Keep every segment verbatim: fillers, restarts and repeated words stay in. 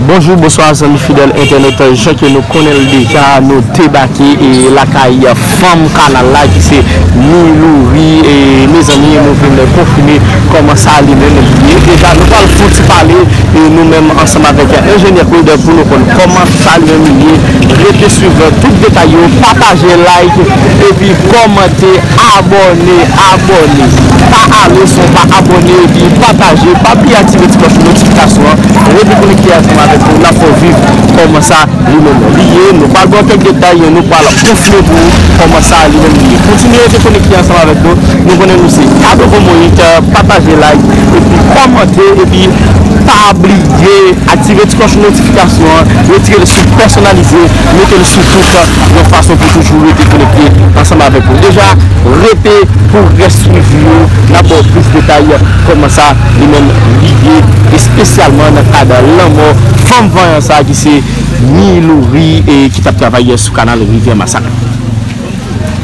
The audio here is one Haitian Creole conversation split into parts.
Bonjou, bonswa, zanmi fidèl entènot. Jan ke nou konnen l deja, nou debake, e, lakay fanm kanal la, ki se Milouri. E, mezanmi, nou vin konfime kòman sa li menm li ye. Deja, nou pral fè yon ti pale, e, nou menm ansanm avèk enjenyè Claude pou nou konn kòman sa li menm li ye. Rete swiv tout detay yo, pataje, like, epi kòmante, abòne, abòne. Pa ale san w pa abòne, epi pataje, pa bliye aktive ti klòch notifikasyon an. Rete konekte ansanm avèk nou, n ap fè w viv kòman sa li menm li ye. Nou pral ba w kèk detay, nou pral konfime pou ou kòman sa li menm li ye. Kontinye rete konekte ansanm avèk nou. Nou konnen nou se Kado Komoyik, pataje, like, epi kòmante, epi pa bliye aktive ti klòch notifikasyon an, retire l sou pèsonalize, mete l sou tout, yon fason pou toujou rete konekte ansanm avèk nou. Deja, rete pou w rès swiv yo, n ap ba w plis detay kòman sa li menm li ye, espesyalman nan kad lanmò fanm vanyan sa ki se Milouri, e ki t ap travay sou kanal Rivyè Masak.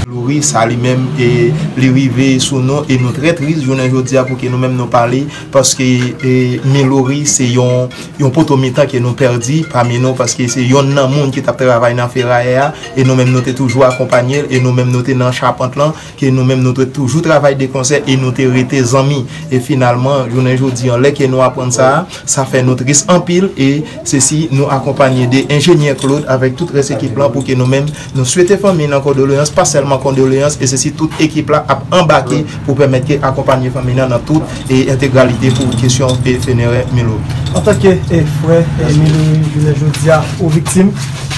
Milouri, sa li menm, e li rive sou nou, e nou trè tris jounen jodi a pou ke nou menm nou pale, paske, e, Milouri se yon, yon poto mitan ke nou pèdi pami nou, paske se yonn nan moun ki t ap travay nan ferayè a, e nou menm nou te toujou akonpanye l, e nou menm nou te nan chapant lan, ke nou menm nou te toujou travay de konsè, e nou te rete zanmi. E finalman, jounen jodi an, lè ke nou aprann sa, sa fè nou tris anpil, e sesi nou akonpanye de enjenyè Claude avèk tout rès ekip lan pou ke nou menm nou swete fanmi nan kondoleyans, pa sèlman kondoleyans, e sesi tout ekip la ap anbake pou pèmèt ke akonpanye fanmi nan nan tout, e, entegralite pou kesyon, e, finerè Milouri. Antanke, e, frè, e, Milouri, jounen jodi a, ou viktim,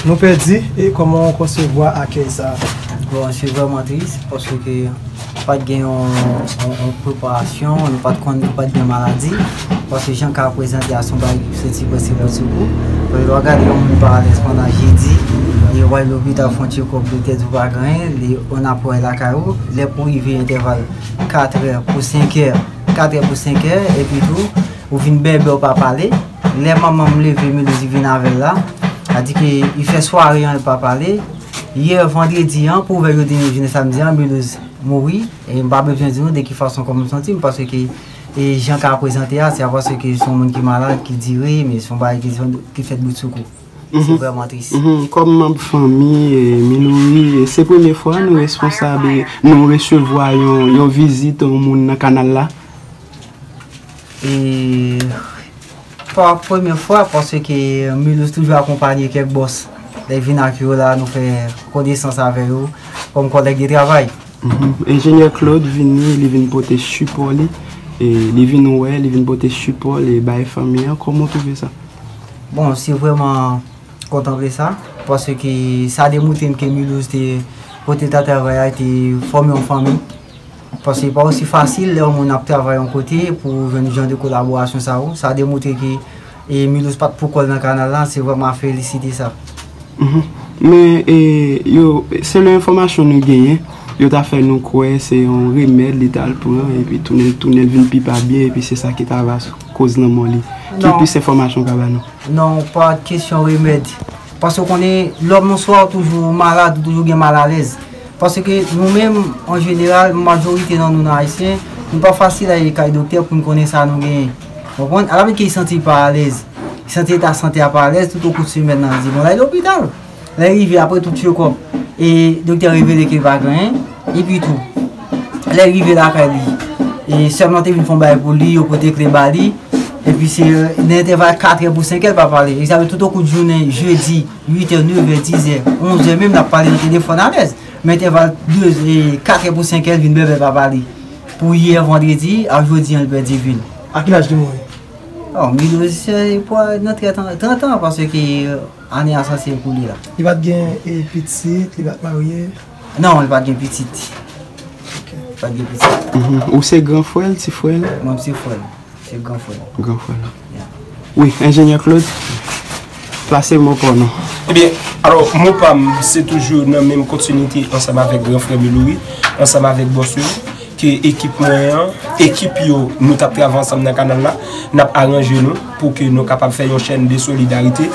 nou pèdi, e kòman w konsevwa akèy sa a? Bon, se vrèman tris, paske pa t gen yon, yon, yon preparasyon, nou pa t konn, nou pa t gen maladi. Paske jan ka prezante a se yon bagay ki soti prèske bout sou kou. Paske lè w gade yon moun paralize pandan jedi, e w al lopital fè yon tchekòp, doktè di w pa gen anyen, li, on apwè lakay ou, lè pou rive entèval katrè pou senkè, katrè pou senkè, epi tou, ou vin bèbè, ou pa pale. Lè manman m leve, Milouz vin avè l la, sa di ke li fè sware an, li pa pale. Yè vandredi an, pou ouvè jodi jounen samdi an, Milouz mouri. E m pa bezwen di nou de ki fason kòman m santi m, paske, e, jan ka prezante a, se a paske se yon moun ki malad, ki dire, men se yon bagay ki, ki fèt bout sou kou. Se vrèman tris. Mhm. Kòm manm fanmi, e, Milouri, e, se premye fwa nou responsab, e, nou resevwa yon, yon vizit yon moun nan kanal la. E pa premye fwa, paske Milouz toujou akonpanye kèk bòs. Lè vin ak yo la, nou fè konesans avè yo kòm kòlèg de travay. Mhm. Enjenyè Claude vini, li vin pote sipò li, e li vin wè, li vin pote sipò li bay fanmi an. Kòman w twouve sa? Bon, se vrèman kontanple sa, paske sa demontre m ke Milouz te pote ta travay la, te fòme yon fanmi. Paske se pa osi fasil lè yon moun ap travay yon kote pou jwenn jan de kolaborasyon sa yo. Sa demontre ke, e, Milouz pa t poukò l nan kanal la, se vrèman a felisite sa. Mhm. Men, e, yo, selon enfòmasyon nou genyen, yo ta fè nou kwè se yon remèd li t al pran, epi tounen, tounen l vin pi pa byen, epi se sa ki ta va koz lanmò li. Ki plis enfòmasyon w ka ba nou? Non, pa kesyon remèd. Paske w konnen, lòm oswa w toujou malad, ou toujou gen malalèz. Paske nou menm, an jeneral, majorite nan nou nan Ayisyen, nou pa fasil ale kay doktè pou n konnen sa nou genyen. Ou konprann? Alapwen ke li santi l pa alèz. Li santi eta sante a pa alèz, tout okou semèn nan, li di, "Bon, l al lopital." Lè l rive, apre tout tchekòp, e doktè revele ke l pa gen anyen. Epi tou, lè l rive lakay li, e sè m nan te vin fè yon bagay pou li, yo pote kle ba li. Epi se, e, nan entèval katrè pou senkè l pa pale. Egzanp, tout okou jounen, jedi, uitè, nevè, dizè, onzè menm, l ap pale nan telefòn alèz. Men entèval de, e, katrè pou senkè l vin bèbè pa pale. Pou yè vandredi, a jodi an, l pèdi vi l. A ki laj li mouri? Oh, Milouz, se pou nan trant an, trant an, paske, e, ane a sanse ekoule la. Li pa t gen, e, pitit, li pa t marye? Non, li pa t gen pitit. Ok. Li pa t gen pitit. Mhm. Ou se gran frè l, ti frè l? Mwen, m se frè l. Se gran frè l. Gran frè l. Yeah. Wi, enjenyè Claude, plase mo pa w non. Ebyen, alò, mo pa m, se toujou nan menm kontinite ansanm avèk gran frè Milouri, ansanm avèk bòs yo, ke ekip mwen an, ekip yo, nou t ap travay ansanm nan kanal la, n ap aranje nou pou ke nou kapab fè yon chèn de solidarite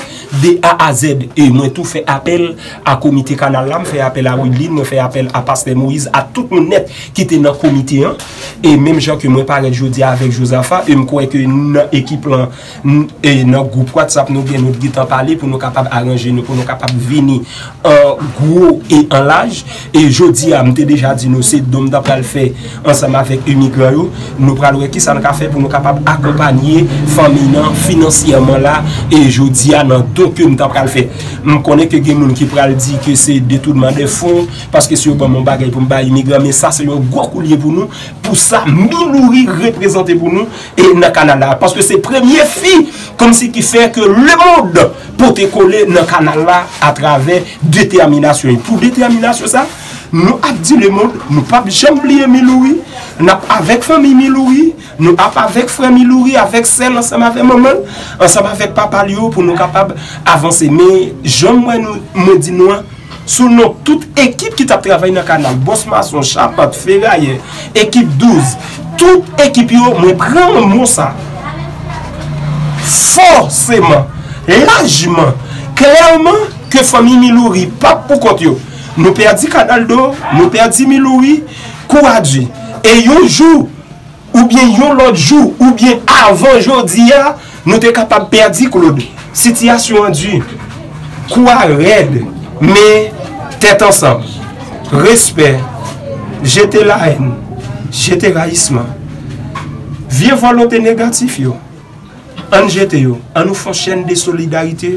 de A a Z. E mwen tou fè apèl a komite kanal la, m fè apèl a Wideline, mwen fè apèl a pastè Moïse, a tout moun nèt ki te nan komite an. E menm jan ke mwen parèt jodi a avèk Jozafa, e m kwè ke nan ekip lan, n- e nan gwoup WhatsApp nou gen, nou t gentan pale pou nou kapab aranje nou, pou nou kapab vini an gwo e an laj. E jodi a, m te deja di nou, se don m ta pral fè ansanm avèk imigran yo. Nou pral wè kisa n ka fè pou nou kapab akonpanye fanmi nan finansyèman la. E jodi a, nan don ke m ta pral fè, m konnen ke gen moun ki pral di ke se detounman de fon, paske si yo ban m yon bagay pou m bay imigran, men sa se yon gwo koulye pou nou, pou sa Milouri reprezante pou nou e nan kanal la. Paske se premye fi, kòmsi ki fè ke lemonn pote kole nan kanal la atravè detèminasyon. E pou detèminasyon sa, nou ap di lemonn, nou p ap janm bliye Milouri, n ap avèk fanmi Milouri, nou ap avèk frè Milouri, avèk sè l, ansanm avèk manman l, ansanm avèk papa l yo, pou nou kapab avanse. Men, jan m wè nou, mwen di nou an, sou non tout ekip ki t ap travay nan kanal, bòs mason, chapant, ferayè, ekip douz, tout ekip yo, mwen pran mo sa fòseman, lajman, klèman, ke fanmi Milouri p ap pou kont yo. Nou pèdi Kanal Do, nou pèdi Milouri, kou a di. E yon jou, oubyen yon lòt jou, oubyen avan jodi a, nou te kapab pèdi Claude. Sitiyasyon an di, kou a rèd, men tèt ansanm, respè, jete lahèn, jete rayisman. Vye vòlonte negatif yo, ann jete yo, ann nou fè yon chèn de solidarite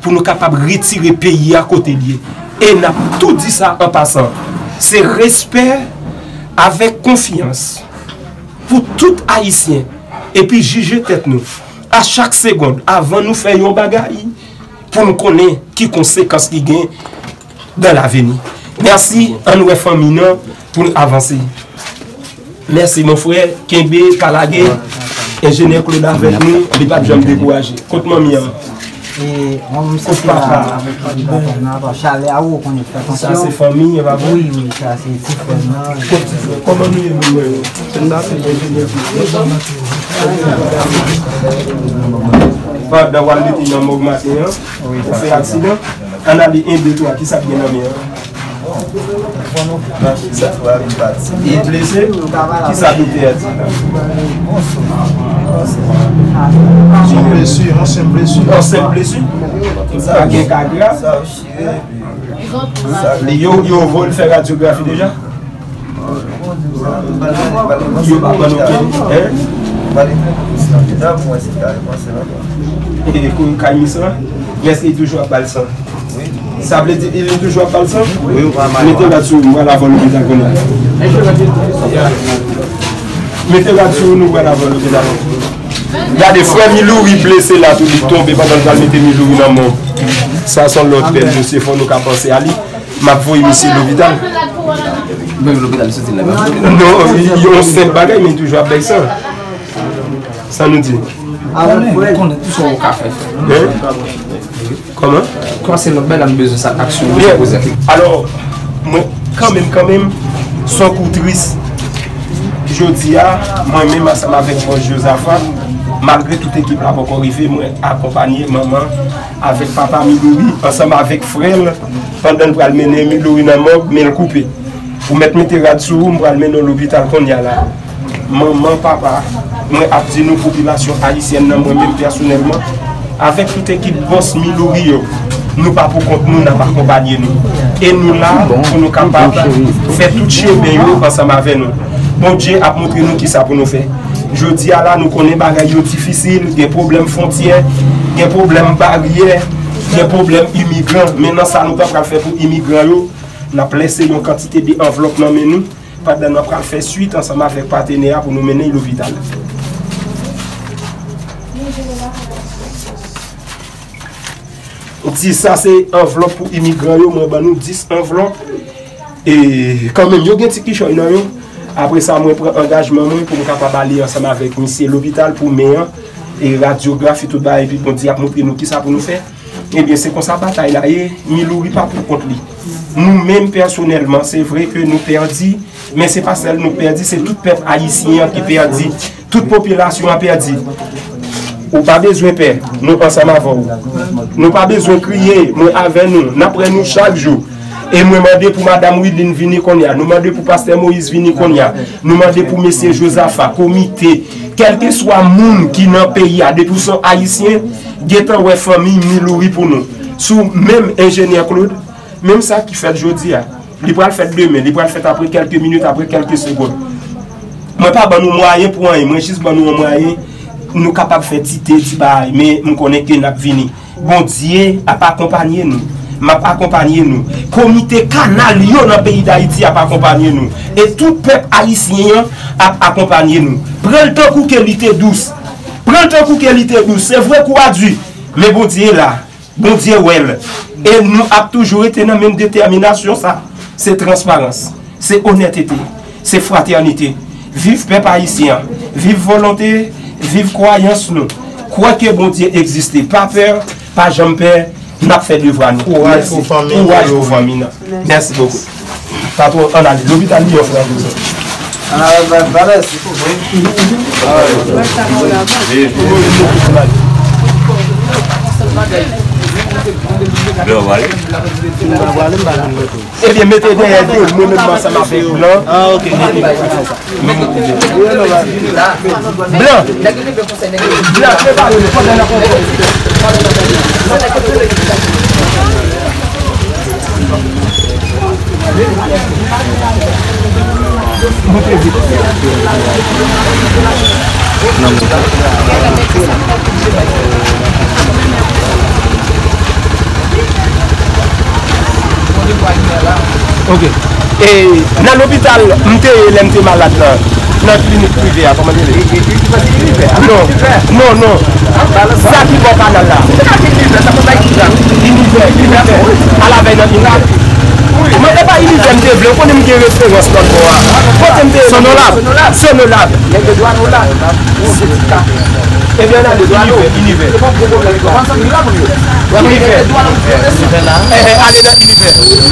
pou nou kapab retire peyi a kote l ye. E n ap tou di sa an pasan, se respè avèk konfyans pou tout Ayisyen, epi jije tèt nou a chak segonn avan nou fè yon bagay, pou n konnen ki konsekans li gen dans l'avenir. Mèsi, ann wè fanmi nan pou n avanse. Mèsi, mon frè, kenbe, pa lage. Enjenyè Claude avèk nou, li p ap janm dekouraje. Kot manmi an? E, mwen, m Kot soti la papa? Avèk fanmi papa m nan, pa chalè a, ou konnen, fè Sa se atansyon. Fanmi, e pa vre? Wi, wi, sa se ti frè m nan. Kot ti frè? Kòman nou ye, moun mwen yo? Pandan w al mete nan mòg maten an, ou fè aksidan. Ann ale en, de, twa, kisa k gen nan men an? Li blese? Kisa doktè a di? Yon blesi, yon senp blesi. Yon senp blesi? Sa gen ka grav? Li yo, yo voye l fè radyografi deja? Yo pa ban nou okenn, hein? E kou kay mis lan? Men èske li toujou ap ba l san? Sa vle di li toujou ap ba l san? Mete rad sou ou, m pral avè w lopital kounye a. Mete rad sou ou, nou pral avè w lopital. Gade, frè Milouri blese la tou, li tonbe pandan l pral mete Milouri nan mòg. Sa se yon lòt bèl dosye, fò nou ka panse a li. M ap voye misye lopital. Menm lopital li soti la, pa vre? Non, yon senp bagay, men li toujou ap bay san. Sa nou di? Konnen, konnen tou sa w ka fè. Hein? Kòman? Kòman se lòt bagay la m bezwen sa, aksyon, bezwen poze aksyon. Alò, mwen, kanmenm, kanmenm, se yon kou tris. Jodi a, mwen menm ansanm avèk bòs Jozafa, malgre tout ekip la poko rive, mwen akonpanye manman avèk papa Milouri, ansanm avèk frè l, pandan l pral mennen Milouri nan mòg, men l koupe. Ou mèt mete rad sou ou, m pral mennen w lopital kounye a la. Manman, papa, mwen ap di nou, popilasyon ayisyèn nan, mwen menm pèsonèlman, avèk tout ekip bòs Milouri yo, nou pa pou kont nou, n ap akonpanye nou. E nou la pou nou kapab fè tout chemen yo ansanm avè nou. Bondye ap montre nou kisa pou nou fè. Jodi a la, nou konnen bagay yo difisil, gen pwoblèm fwontyè, gen pwoblèm baryè, gen pwoblèm imigran. Men nan sa nou ta pral fè pou imigran yo, n ap lese yon kantite de anvlòp nan men nou, pandan n ap pral fè swit ansanm avèk patenè a pou nou mennen l lopital. Di sa se anvlòp pou imigran yo, mwen ban nou dis anvlòp. E kanmenm, yo gen ti kichòy nan yo. Apre sa, mwen pran angajman mwen pou m kapab ale ansanm avèk misye lopital pou men an, e radyografi, tout bagay, epi Bondye ap montre nou kisa pou nou fè. Ebyen, se konsa batay la ye. Milouri pa pou kont li. Nou menm, pèsonèlman, se vre ke nou pèdi Men se pa sèl nou k pèdi, se tout pèp ayisyen an ki pèdi. Tout popilasyon an pèdi. Ou pa bezwen pè, nou ansanm avè w. Nou pa bezwen kriye, mwen avè nou. N ap wè nou chak jou. E mwen mande pou Madanm Wideline vini kounye a. Nou mande pou Pastè Moïse vini kounye a. Nou mande pou Mesye Jozafa, komite, kèlkeswa moun ki nan peyi a, depi w se yon Ayisyen, gentan wè fanmi Milouri pou nou. Sou menm Enjenyè Claude, menm sa ki fèt jodi a, li pral fèt demen, li pral fèt apre kèlke minit, apre kèlke segonn. Mwen pa ban nou mwayen pou anyen, mwen jis ban nou yon mwayen, nou kapab fè ti te, ti bagay, men m konnen ke n ap vini. Bondye ap akonpanye nou. M ap akonpanye nou. Komite kanal yo nan peyi Dayiti ap akonpanye nou. E tout pèp ayisyen an ap akonpanye nou. Pran l tankou ke li te dous. Pran l tankou ke li te dous. Se vre kou a di, men Bondye la. Bondye wè l. E nou ap toujou rete nan menm detèminasyon sa. Se transparans. Se onètete, se fratènite. Viv pèp ayisyen an. Viv volonte, viv kwayans nou. Kwè ke Bondye egziste. Pa pè, pa janm pè, n ap fè devwa nou. Kouraj pou fanmi nou. Kouraj pou fanmi nan. Mèsi bokou. Patwon, ann ale. Lopital li yon frè. Ann ale, ba, ba, mèsi. Ebyen, mete dèyè do l, mwen menm ansanm avèk Blan. Ah, ok. Blan. Blan, prepare nou, pandan n ap. Monte vit. Ok. E nan lopital, m te ye lè m te malad la, nan klinik prive a, kòman te rele? Non, non, non. Sa ki bò kanal la. Inivè, Inivè. Alavèy nan Inivè. Mwen, e pa Inivè m te vle, ou konnen m gen referans lòt bò a. Kote m te ye? Sonolab. Sonolab. Nèg yo dwa nou la. Ebyen, n ale Inivè, Inivè. Inivè. Eh, eh, ale nan Inivè.